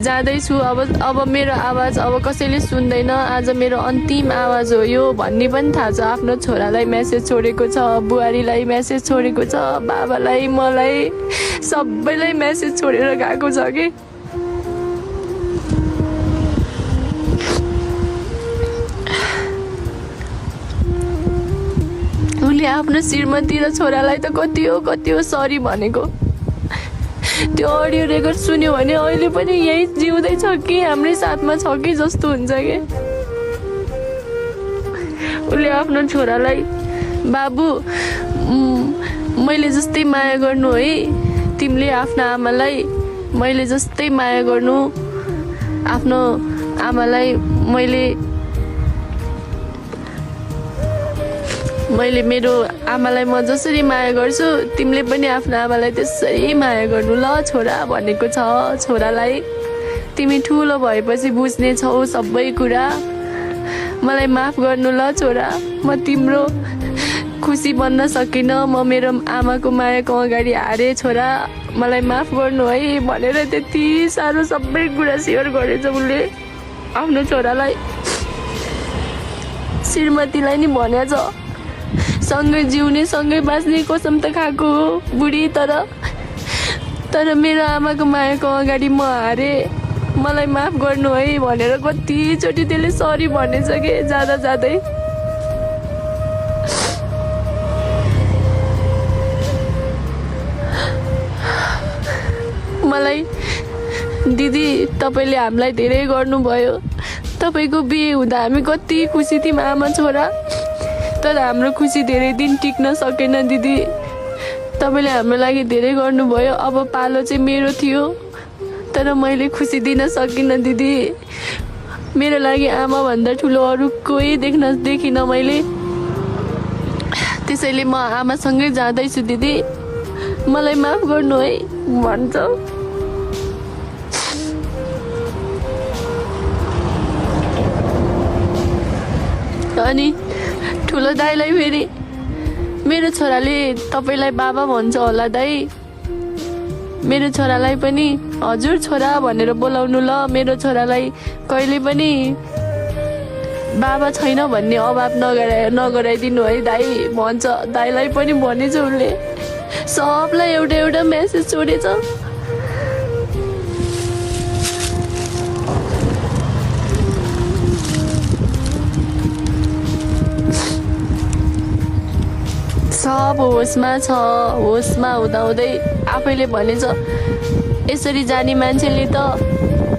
जाँदैछु, अब मेरो आवाज अब कसैले सुन्दैन, आज मेरो अन्तिम आवाज हो यो भन्ने पनि थाहा छ। आफ्नो छोरालाई मेसेज छोडेको छ, बुहारीलाई मेसेज छोडेको छ, बाबालाई, मलाई सबैलाई मेसेज छोडेर गएको छ कि उसले आफ्नो श्रीमती र छोरालाई त कति हो सरी भनेको। त्यो अडियो रेकर्ड सुन्यो भने अहिले पनि यही जिउँदैछ कि हाम्रै साथमा छ कि जस्तो हुन्छ कि। उसले आफ्नो छोरालाई बाबु मैले जस्तै माया गर्नु है, तिमीले आफ्नो आमालाई मैले जस्तै माया गर्नु, आफ्नो आमालाई मैले मेरो आमालाई म जसरी माया गर्छु तिमीले पनि आफ्नो आमालाई त्यसरी माया गर्नु ल छोरा भनेको छ। छोरालाई तिमी ठुलो भएपछि बुझ्ने छौ सबै कुरा, मलाई माफ गर्नु ल छोरा, म तिम्रो खुसी बन्न सकिनँ, म मेरो आमाको मायाको अगाडि हारे छोरा, मलाई माफ गर्नु है भनेर त्यति साह्रो सबै कुरा सेयर गरेछ उसले आफ्नो छोरालाई। श्रीमतीलाई नि भनेछ सँगै जिउने सँगै बाँच्ने कसम त खाएको हो बुढी, तर मेरो आमाको मायाको अगाडि म हारे, मलाई माफ गर्नु है भनेर कतिचोटि त्यसले सरी भनेछ कि जाँदा जाँदै। मलाई दिदी तपाईँले हामीलाई धेरै गर्नुभयो, तपाईँको बिहे हुँदा हामी कति खुसी थियौँ आमा छोरा, तर हाम्रो खुसी धेरै दिन टिक्न सकेन दिदी, तपाईँले हाम्रो लागि धेरै गर्नुभयो। अब पालो चाहिँ मेरो थियो तर मैले खुसी दिन सकिनँ दिदी, मेरो लागि आमाभन्दा ठुलो अरू कोही देखिनँ मैले, त्यसैले म आमासँगै जाँदैछु दिदी, मलाई माफ गर्नु है भन्छ। अनि ठुलो दाइलाई फेरि मेरो छोराले तपाईँलाई बाबा भन्छ होला दाइ, मेरो छोरालाई पनि हजुर छोरा भनेर बोलाउनु ल, मेरो छोरालाई कहिले पनि बाबा छैन भन्ने अभाव नगराइदिनु है दाइ भन्छ। दाइलाई पनि भनेछ उसले, सबलाई एउटा एउटा मेसेज छोडेछ। सब होसमा छ, होसमा हुँदाहुँदै आफैले भनेछ यसरी जाने मान्छेले त